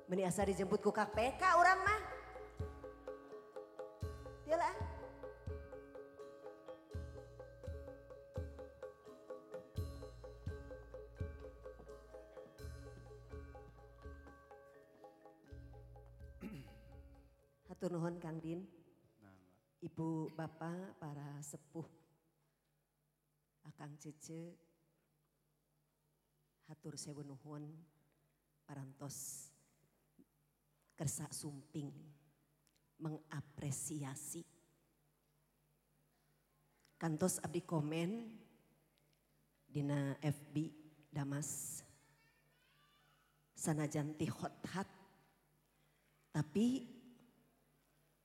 Meni asa dijemput ku KPK urang mah. Tiala. Hatur nuhun Kang Din. Ibu, bapak, para sepuh, Akang Cece, hatur sewu nuhun, parantos kersa sumping, mengapresiasi. Kantos abdi komen dina FB Damas, sanajan ti hot hat, tapi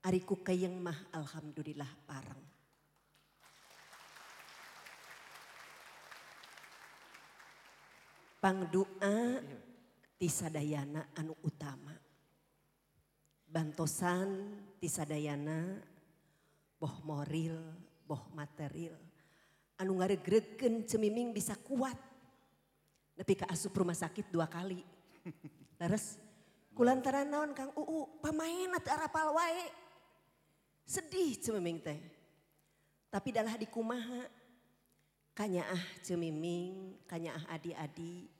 ariku kayeng mah alhamdulillah pareng. Pangdoa ti sadayana anu utama. Bantosan ti sadayana boh moral, boh material. Anu ngaregregkeun Cemiming bisa kuat. Nepi ka asup rumah sakit 2 kali. Leres kulantaran naon Kang Uu, pamain teu arapal wae. Sedih Cemiming teh. Tapi dalah dikumaha kanyaah Cemiming, kanyaah adi-adi,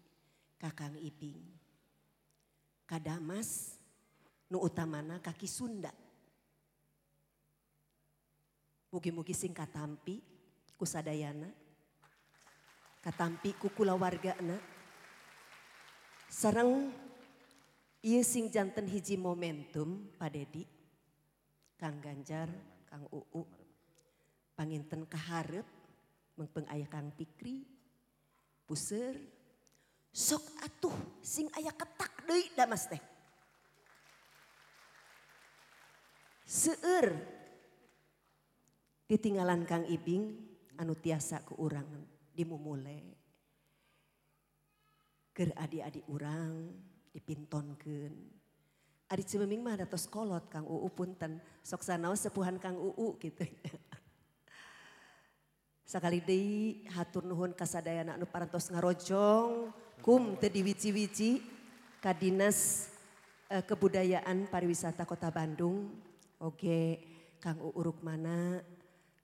Kakang Ibing. Kadamas nu utamana kaki Sunda. Mugi-mugi sing katampi ku sadayana, katampi ku kulawargana. Sareng ieu sing janten hiji momentum Pak Dedi, Kang Ganjar, Kang Uu, panginten kaharep mengpeng aya Kang Pikri, puseur, sok atuh sing aya ketak deui Damas teh. Seueur ditinggalan Kang Ibing anu tiasa ku urang dimumule. Keur adi-adi urang dipintonkeun. Adi Cemiming mah datos kolot Kang Uu punten, sok sanaos sepuhan Kang Uu gitu. Sakali deui hatur nuhun ka sadayana anu parantos ngarojong kum teu diwiji-wiji ka Dinas Kebudayaan Pariwisata Kota Bandung. Oge Kang Uu Rukmana,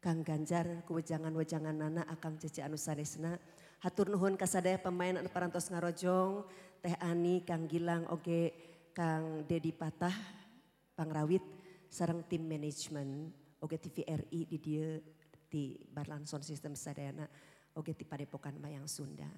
Kang Ganjar kuwejangan-wejanganana Akang Cece anu sanesna. Hatur nuhun ka sadaya pemain anu parantos ngarojong, Teh Ani, Kang Gilang, oge Kang Dedi Patah, Pangrawit, sareng tim manajemen, oge TVRI di dieu di Barlan Sound System sadayana, oge ti Padepokan Mayang Sunda.